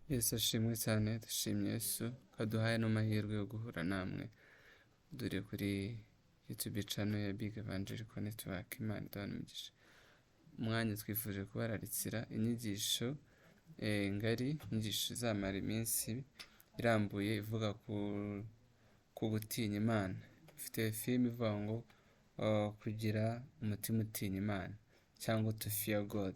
Yesu ashimwe cyane. Dushimye Yesu ko aduhaye ano mahirwe yo guhura namwe. Dore kuri YouTube channel ya Big Evangelical Network. Imana iduhane umugisha. Umwanya twifuje kubararikira inyigisho ngari, inyigisho izamara iminsi irambuye ivuga ku gutinya Imana. Ifite theme ivuga ngo kugira umutima utinya Imana cyangwa to fear God.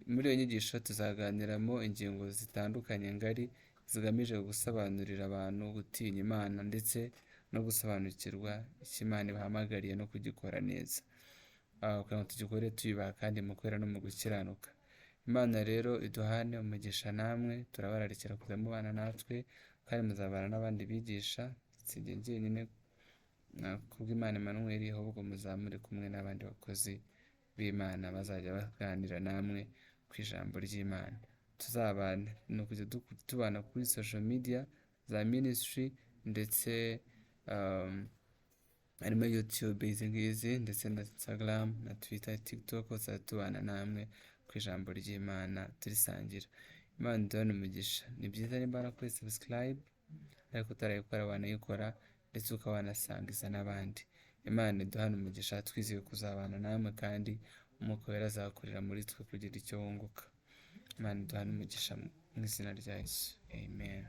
Muri iyo nyigisho tuzaganiramo ingingo zitandukanye ngari zigamije gusobanurira abantu gutinya Imana ndetse no gusobanukirwa icyo Imana ibahamagariye no kugikora neza, kugira ngo tugikore tuyubaha kandi mu kwera no mu gukiranuka. Imana rero iduhane umugisha namwe. Turabararikira kuza mubana natwe kandi muzabana n'abandi bigisha. Si njye njyenyine Kubwimana Emmanuel, ahubwo muzaba muri kumwe n'abandi bakozi b'Imana bazajya baganira namwe ku ijambo ry'Imana. Tuzabana ni ukujya tubana kuri social media za ministry ndetse harimo YouTube izi ngizi, ndetse na Instagram na Twitter, TikTok, hose tubana namwe ku ijambo ry'Imana turisangira. Imana iduhane umugisha. Ni byiza nimba warakoze subscribe ariko utarayikora, wanayikora ndetse ukaba wanasangiza n'abandi. Imana iduhane umugisha. Twizeye kuzabana namwe kandi Umwuka Wera azakorera muri twe kugira icyo wunguka. Imana iduhane umugisha mu izina rya Yesu, amen.